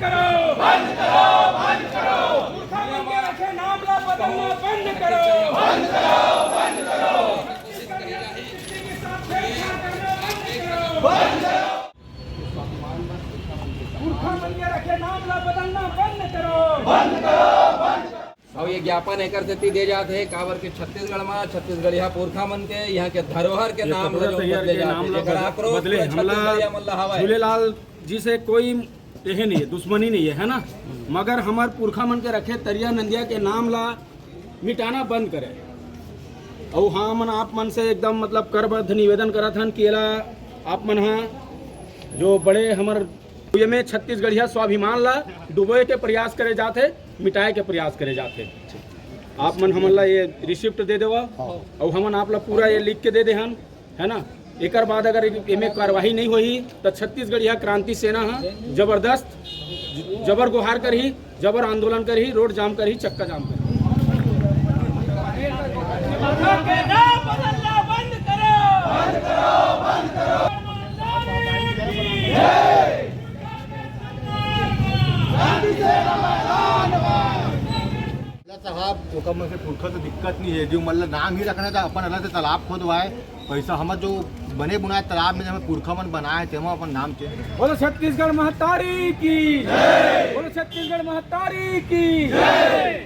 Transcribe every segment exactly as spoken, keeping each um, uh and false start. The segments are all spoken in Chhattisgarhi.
करो, बंद करो, बंद करो। पुरखा मन के रखे नाम ला बदलना बंद करो, बंद करो, बंद करो। छत्तीसगढ़िया संस्कृति के साथ छेड़छाड़ करना बंद करो, बंद करो। पुरखा मन के रखे नाम ला बदलना बंद करो, बंद करो, बंद करो। अउ ये ज्ञापन एकर सेती दे जात हे, काबर के छत्तीसगढ़ म छत्तीसगढ़िया पुरखा मन के, यहाँ के धरोहर के ये नाम ला कटोरा जो तरिया बदले के जात नाम हे, ला जेकर बद-, आक्रोश बदले पूरा हमला छत्तीसगढ़िया मन ला हवय। झूलेलाल जी से कोई एहे नहीं है, दुश्मनी नहीं है, है ना? मगर हमर पुरखा मन के रखे तरिया नंदिया के नाम ला मिटाना बंद करे। अउ हाँ, मन आप मन से एकदम मतलब करबद्ध निवेदन करत हन कि एला आप मन हा जो बड़े हमर ये में छत्तीसगढ़िया स्वाभिमान ला डुबोए के प्रयास करे जात हे, मिटाए के प्रयास करे जात हे। आप मन हमन ला ये रिसिप्ट दे देवा, अउ हमन आप ला पूरा ये लिख के दे दे हन, है ना? एकर बाद अगर एमे कार्रवाई नहीं होही, त छत्तीसगढ़िया क्रांति सेना ह जबरदस्त, जबर गुहार करही, जबर आंदोलन करही, रोड जाम करही, चक्का जाम करही। के नाम बदलना बंद करो। बंद करो, बंद करो। साहब, ओकर मन के पुरखा तो दिक्कत नहीं है, जो मतलब नाम ही रखना था, अपन अलग से तालाब खोदवाए, पैसा हमर जो बने बुनाए तालाब में, जो हमर पुरखा मन बनाए, तेमा अपन नाम चेंज। बोलो छत्तीसगढ़ महतारी की, बोलो छत्तीसगढ़ महतारी की।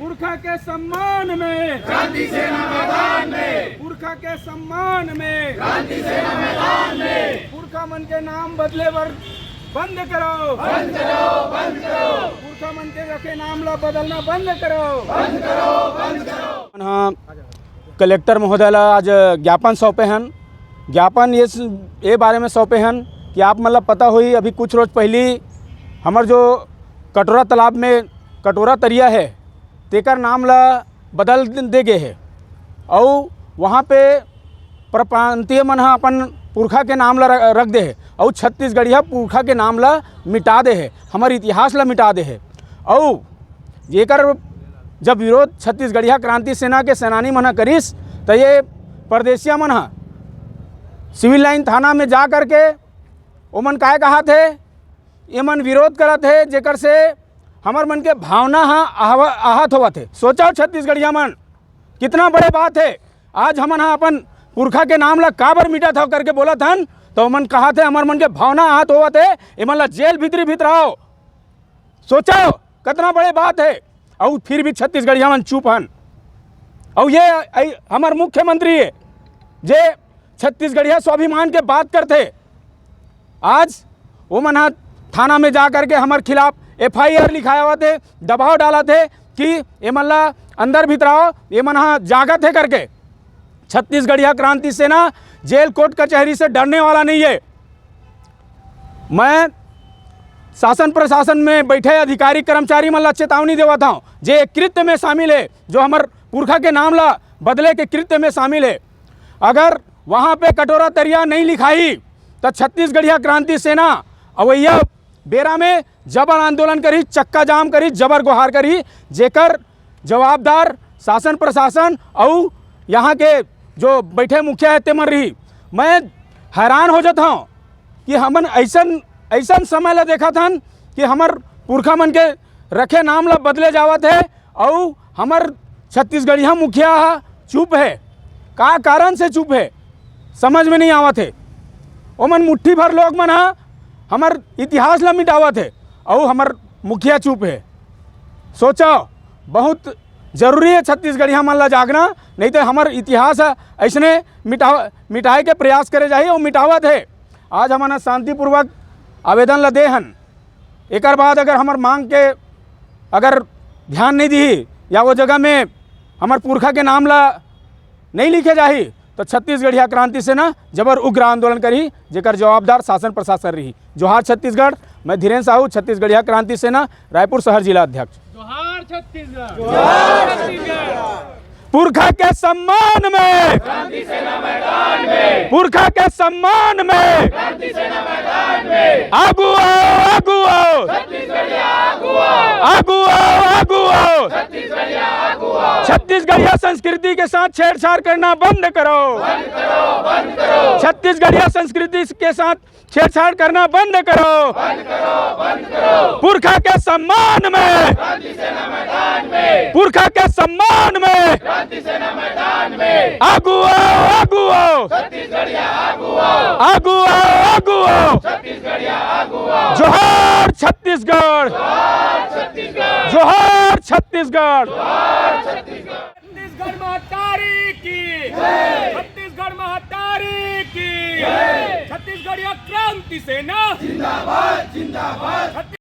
पुरखा के सम्मान में क्रांति सेना मैदान में। पुरखा के सम्मान में क्रांति सेना मैदान में। पुरखा मन के नाम बदले बर बंद करो, बंद करो, बंद करो। पुरखा मन के रखे नाम ला बदलना बंद करो, बंद करो, बंद करो। हाँ, कलेक्टर महोदय ला आज ज्ञापन सौंपे हन। ज्ञापन ये स-, ये बारे में सौंपे हन कि आप मन ला पता होही, अभी कुछ रोज पहली हमर जो कटोरा तालाब में कटोरा तरिया है, तेकर नाम ला बदल दे गे हे। अउ वहाँ पे परप्रांतीय मन ह अपन पुरखा के नाम ला र-, रख दे हे अउ छत्तीसगढ़िया पुरखा के नाम ला मिटा दे हे, हमर इतिहास ला मिटा दे हे। अउ जेकर जब विरोध छत्तीसगढ़िया क्रांति सेना के सेनानी मन ह करिस, त ये परदेसिया मन ह सिविल लाइन थाना में जा करके ओमन काय कहात हे, एमन विरोध करत हे, जेकर से हमर मन के भावना ह आहव-, आहत होवत हे। सोचव छत्तीसगढ़िया मन, कितना बड़े बात हे। आज हमन ह अपन पुरखा के नाम ला काबर मिटत हव करके बोलत हन, त ओमन कहत हे, हमर मन के भावना आहत होवत हे, एमन ला जेल भीतरी भीतराव। सोचव, कतना बड़े बात हे। अउ फिर भी छत्तीसगढ़िया मन चुप हन। अउ ये अइ-, हमर मुख्यमंत्री हे, जे छत्तीसगढ़िया स्वाभिमान के बात करथे, आज ओमन ह थाना में जा करके हमर खिलाफ एफ आई आर लिखावत हे, दबाव डालत हे कि एमन ला अंदर भितराव, एमन ह जागत हे करके। छत्तीसगढ़िया क्रांति सेना जेल कोर्ट कचहरी से डरने वाला नहीं है। मैं शासन प्रशासन में बैठे अधिकारी कर्मचारी मन ला चेतावनी देवत हूँ, जे कृत्य में शामिल है, जो हमर पुरखा के नाम ला बदले के कृत्य में शामिल है, अगर वहाँ पे कटोरा तरिया नहीं लिखाही, त छत्तीसगढ़िया क्रांति सेना अवैया बेरा में जबर आंदोलन करही, चक्का जाम करही, जबर गुहार करही, जेकर जवाबदार शासन प्रशासन अउ यहाँ के जो बैठे मुखिया हे, तेमन रही। मैं हैरान हो जात हूँ कि हमन ऐसन, ऐसन समय ला देखत हन कि हमर पुरखा मन के रखे नाम ला बदले जावत हे अउ हमर छत्तीसगढ़िया मुखिया ह चुप हे। का कारण से चुप हे, समझ में नहीं आवत हे। ओमन मुट्ठी भर लोग मन ह हमर इतिहास ला मिटावत हे अउ हमर मुखिया चुप हे। सोचव, बहुत जरूरी हे छत्तीसगढ़िया मन ला जागना, नहीं तो हमर इतिहास ह अइसने मिटाव-, मिटाए के प्रयास करे जाही अउ मिटावत हे। आज हमन ह शांतिपूर्वक आवेदन ला दे हन। एकर बाद अगर हमर मांग के अगर ध्यान नहीं दिही या वो जगह में हमर पुरखा के नाम ला नहीं लिखे जाही, तो छत्तीसगढ़िया क्रांति सेना जबर उग्र आंदोलन करही, जेकर जवाबदार शासन प्रशासन रही। जोहार छत्तीसगढ़, मैं धीरेन साहू, छत्तीसगढ़िया क्रांति सेना, रायपुर शहर जिला अध्यक्ष। जोहार छत्तीसगढ़। जोहार छत्तीसगढ़। पुरखा के सम्मान में, क्रांति सेना मैदान में। पुरखा के सम्मान में, क्रांति सेना मैदान में। आगू आओ, आगू आओ। छत्तीसगढ़िया आगू आओ। आगू आओ, आगू आओ। छत्तीसगढ़िया संस्कृति के साथ छेड़छाड़ करना बंद करो। छत्तीसगढ़िया संस्कृति के साथ छेड़छाड़ करना बंद करो। पुरखा के सम्मान में, पुरखा के सम्मान में आगू आओ, आगू आओ। आगू आओ, आगू आओ। जोहार छत्तीसगढ़, जोहार छत्तीसगढ़। छत्तीसगढ़ महतारी की, छत्तीसगढ़ महतारी की, छत्तीसगढ़िया क्रांति सेना जिंदाबाद, जिंदाबाद।